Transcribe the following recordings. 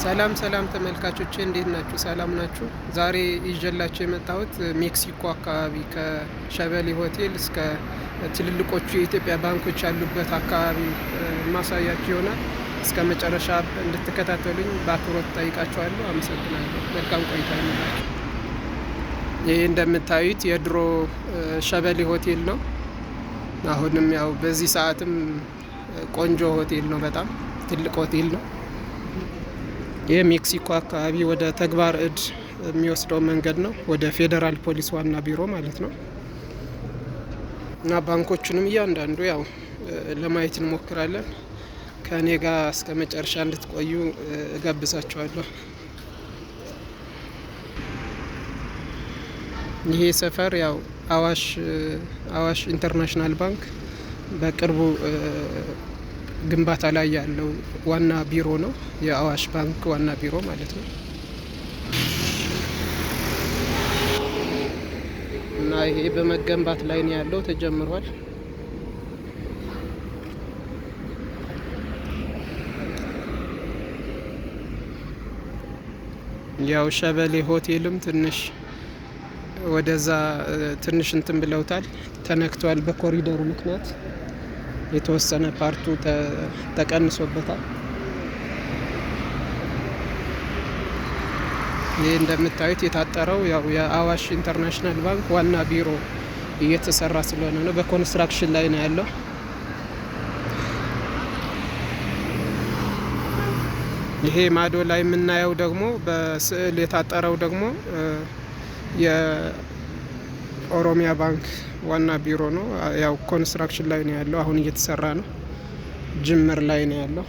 ሰላም ሰላም ተመልካቾቼ፣ እንዴት ናችሁ? ሰላም ናችሁ? ዛሬ ይዤላችሁ የመጣሁት ሜክሲኮ አካባቢ ከሸበሌ ሆቴል እስከ ትልልቆቹ የኢትዮጵያ ባንኮች ያሉበት አካባቢ ማሳያችሁ ይሆናል። እስከ መጨረሻ እንድትከታተሉኝ በአክብሮት ጠይቃችኋለሁ። አመሰግናለሁ። መልካም ቆይታ ይሁንላችሁ። ይህ እንደምታዩት የድሮ ሸበሌ ሆቴል ነው። አሁንም ያው በዚህ ሰዓትም ቆንጆ ሆቴል ነው። በጣም ትልቅ ሆቴል ነው። ይህ ሜክሲኮ አካባቢ ወደ ተግባር እድ የሚወስደው መንገድ ነው። ወደ ፌዴራል ፖሊስ ዋና ቢሮ ማለት ነው። እና ባንኮቹንም እያንዳንዱ ያው ለማየት እንሞክራለን። ከእኔ ጋር እስከ መጨረሻ እንድትቆዩ እጋብዛችኋለሁ። ይሄ ሰፈር ያው አዋሽ ኢንተርናሽናል ባንክ በቅርቡ ግንባታ ላይ ያለው ዋና ቢሮ ነው። የአዋሽ ባንክ ዋና ቢሮ ማለት ነው። እና ይሄ በመገንባት ላይ ነው ያለው፣ ተጀምሯል። ያው ሸበሌ ሆቴልም ትንሽ ወደዛ ትንሽ እንትን ብለውታል፣ ተነክቷል። በኮሪደሩ ምክንያት የተወሰነ part ኡ ተቀንሶበታል። ይህ እንደምታዩት የታጠረው ያው የአዋሽ ኢንተርናሽናል ባንክ ዋና ቢሮ እየተሰራ ስለሆነ ነው። በ construction ላይ ነው ያለው። ይሄ ማዶ ላይ የምናየው ደግሞ በስዕል የታጠረው ደግሞ የኦሮሚያ ባንክ ዋና ቢሮ ነው። ያው construction ላይ ነው ያለው። አሁን እየተሰራ ነው። ጅምር ላይ ነው ያለው።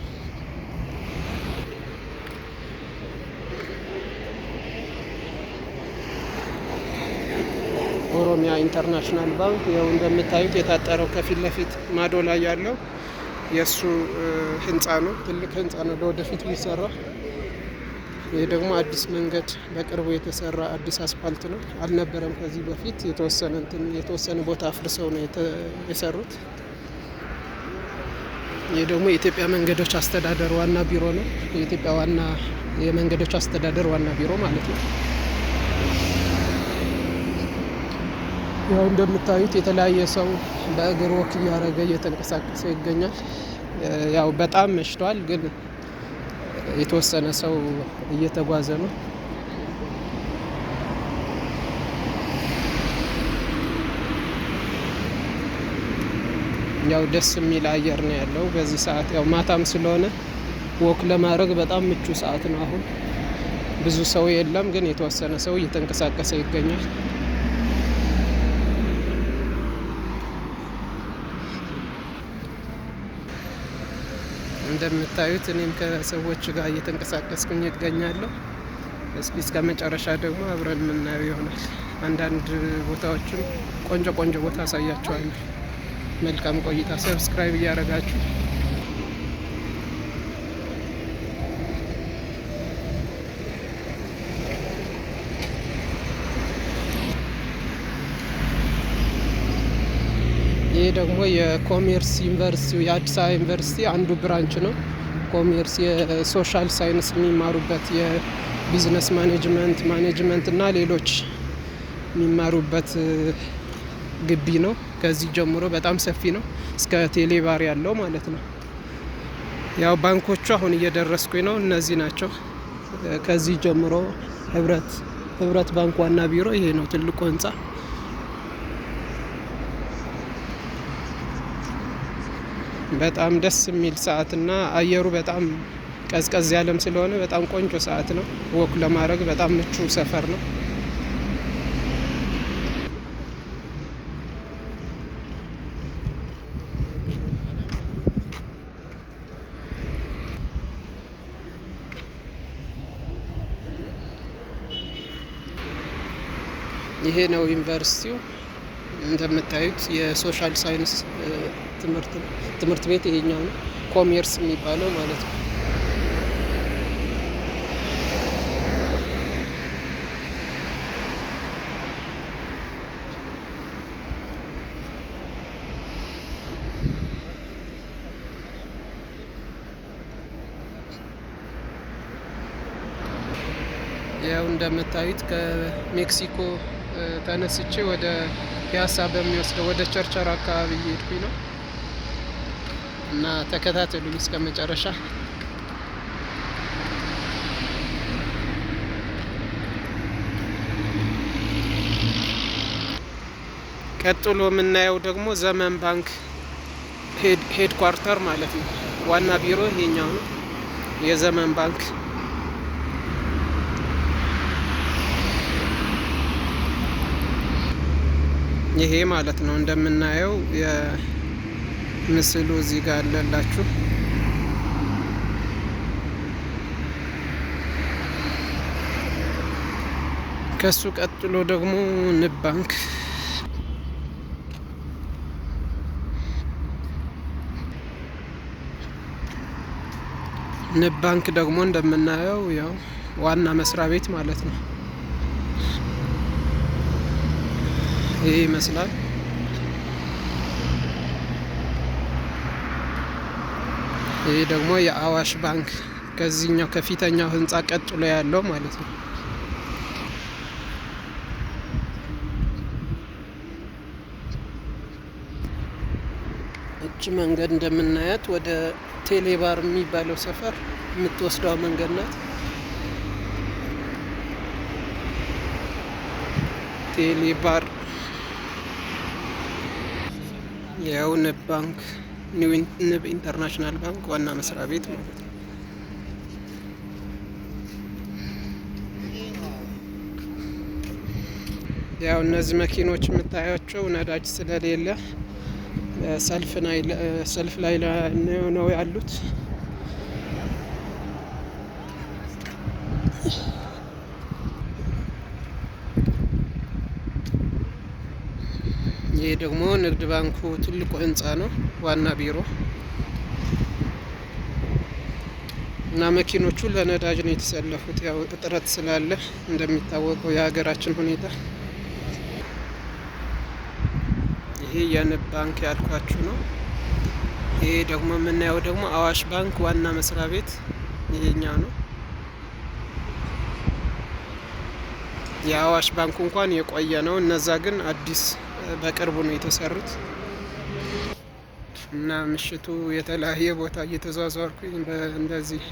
ኦሮሚያ ኢንተርናሽናል ባንክ ያው እንደምታዩት የታጠረው ከፊት ለፊት ማዶ ላይ ያለው የእሱ ህንፃ ነው። ትልቅ ህንፃ ነው ለወደፊት የሚሰራ። ይህ ደግሞ አዲስ መንገድ በቅርቡ የተሰራ አዲስ አስፋልት ነው። አልነበረም ከዚህ በፊት። የተወሰነ እንትን የተወሰነ ቦታ አፍርሰው ነው የሰሩት። ይህ ደግሞ የኢትዮጵያ መንገዶች አስተዳደር ዋና ቢሮ ነው። የኢትዮጵያ ዋና የመንገዶች አስተዳደር ዋና ቢሮ ማለት ነው። ያው እንደምታዩት የተለያየ ሰው በእግር walk እያደረገ እየተንቀሳቀሰ ይገኛል። ያው በጣም መሽቷል፣ ግን የተወሰነ ሰው እየተጓዘ ነው። ያው ደስ የሚል አየር ነው ያለው በዚህ ሰዓት። ያው ማታም ስለሆነ walk ለማድረግ በጣም ምቹ ሰዓት ነው። አሁን ብዙ ሰው የለም፣ ግን የተወሰነ ሰው እየተንቀሳቀሰ ይገኛል። እንደምታዩት እኔም ከሰዎች ጋር እየተንቀሳቀስኩኝ እገኛለሁ። እስኪ እስከ መጨረሻ ደግሞ አብረን የምናየው ይሆናል። አንዳንድ ቦታዎችም ቆንጆ ቆንጆ ቦታ አሳያችኋለሁ። መልካም ቆይታ። Subscribe እያደረጋችሁ። ይህ ደግሞ የኮሜርስ ዩኒቨርሲቲ፣ የአዲስ አበባ ዩኒቨርሲቲ አንዱ branch ነው። ኮሜርስ የ social science የሚማሩበት፣ የ business management፣ management እና ሌሎች የሚማሩበት ግቢ ነው። ከዚህ ጀምሮ በጣም ሰፊ ነው፣ እስከ ቴሌባር ያለው ማለት ነው። ያው ባንኮቹ አሁን እየደረስኩኝ ነው። እነዚህ ናቸው። ከዚህ ጀምሮ ህብረት ባንክ ዋና ቢሮ ይሄ ነው፣ ትልቁ ህንጻ። በጣም ደስ የሚል ሰዓት እና አየሩ በጣም ቀዝቀዝ ያለም ስለሆነ በጣም ቆንጆ ሰዓት ነው። Walk ለማድረግ በጣም ምቹ ሰፈር ነው። ይሄ ነው ዩኒቨርሲቲው። እንደምታዩት የ social science ትምህርት ቤት ይሄኛው ነው፣ ኮሜርስ የሚባለው ማለት ነው። ያው እንደምታዩት ከሜክሲኮ ተነስቼ ወደ ፒያሳ በሚወስደው ወደ ቸርቸር አካባቢ እየሄድኩኝ ነው እና ተከታተሉኝ እስከ መጨረሻ። ቀጥሎ የምናየው ደግሞ ዘመን ባንክ headquarter ማለት ነው። ዋና ቢሮ ይሄኛው ነው የዘመን ባንክ። ይሄ ማለት ነው እንደምናየው የምስሉ እዚህ ጋር አለላችሁ። ከሱ ቀጥሎ ደግሞ ንብ ባንክ፣ ንብ ባንክ ደግሞ እንደምናየው ያው ዋና መስሪያ ቤት ማለት ነው። ይሄ ይመስላል። ይሄ ደግሞ የአዋሽ ባንክ ከዚህኛው ከፊተኛው ህንጻ ቀጥሎ ያለው ማለት ነው። እች መንገድ እንደምናያት ወደ ቴሌባር የሚባለው ሰፈር የምትወስደው መንገድ ናት። ቴሌባር ያው ንብ ባንክ፣ ንብ ኢንተርናሽናል ባንክ ዋና መስሪያ ቤት ማለት ነው። ያው እነዚህ መኪኖች የምታያቸው ነዳጅ ስለሌለ ሰልፍ ላይ ነው ያሉት። ይህ ደግሞ ንግድ ባንኩ ትልቁ ህንጻ ነው፣ ዋና ቢሮ እና መኪኖቹ ለነዳጅ ነው የተሰለፉት። ያው እጥረት ስላለ እንደሚታወቀው የሀገራችን ሁኔታ። ይሄ የንብ ባንክ ያልኳችሁ ነው። ይሄ ደግሞ የምናየው ደግሞ አዋሽ ባንክ ዋና መስሪያ ቤት ይሄኛው ነው። የአዋሽ ባንኩ እንኳን የቆየ ነው። እነዛ ግን አዲስ በቅርቡ ነው የተሰሩት። እና ምሽቱ የተለያየ ቦታ እየተዟዟርኩኝ እንደዚህ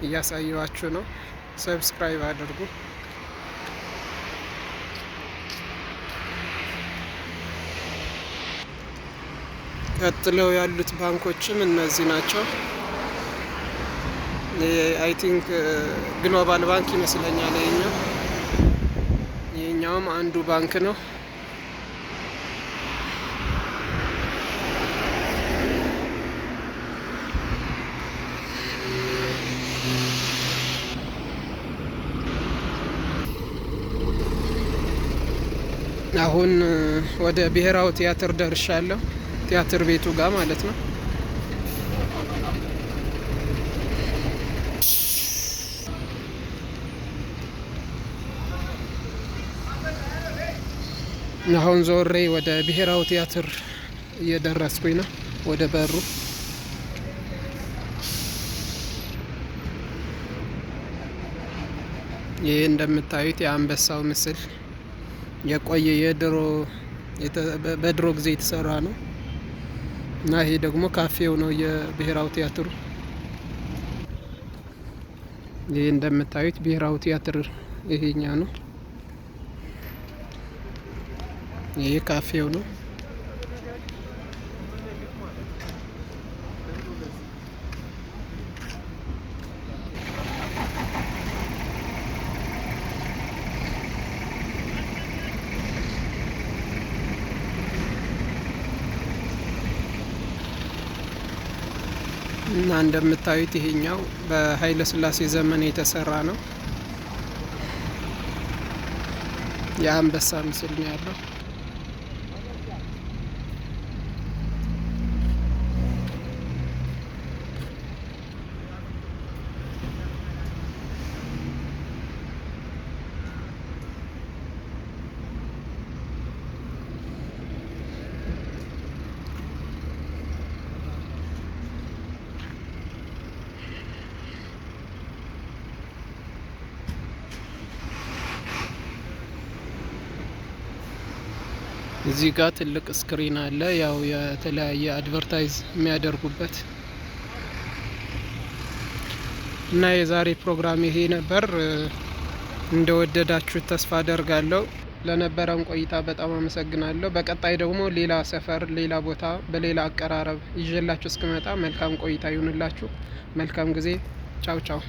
እያሳየዋችሁ ነው። Subscribe አድርጉ። ቀጥለው ያሉት ባንኮችም እነዚህ ናቸው። I think ግሎባል ባንክ ይመስለኛል ይሄኛው። ይሄኛውም አንዱ ባንክ ነው። አሁን ወደ ብሔራዊ ቲያትር ደርሻለሁ። ቲያትር ቤቱ ጋር ማለት ነው። አሁን ዞሬ ወደ ብሔራዊ ቲያትር እየደረስኩኝ ነው፣ ወደ በሩ። ይህ እንደምታዩት የአንበሳው ምስል የቆየ የድሮ በድሮ ጊዜ የተሰራ ነው እና ይሄ ደግሞ ካፌው ነው የብሔራዊ ቲያትሩ። ይህ እንደምታዩት ብሔራዊ ቲያትር ይሄኛ ነው። ይሄ ካፌው ነው። እና እንደምታዩት ይሄኛው በኃይለ ሥላሴ ዘመን የተሰራ ነው። የአንበሳ ምስል ነው ያለው። እዚህ ጋር ትልቅ screen አለ፣ ያው የተለያየ advertise የሚያደርጉበት። እና የዛሬ ፕሮግራም ይሄ ነበር። እንደወደዳችሁት ተስፋ አደርጋለሁ። ለነበረን ቆይታ በጣም አመሰግናለሁ። በቀጣይ ደግሞ ሌላ ሰፈር፣ ሌላ ቦታ፣ በሌላ አቀራረብ ይዤላችሁ እስክመጣ መልካም ቆይታ ይሁንላችሁ። መልካም ጊዜ። ቻው ቻው።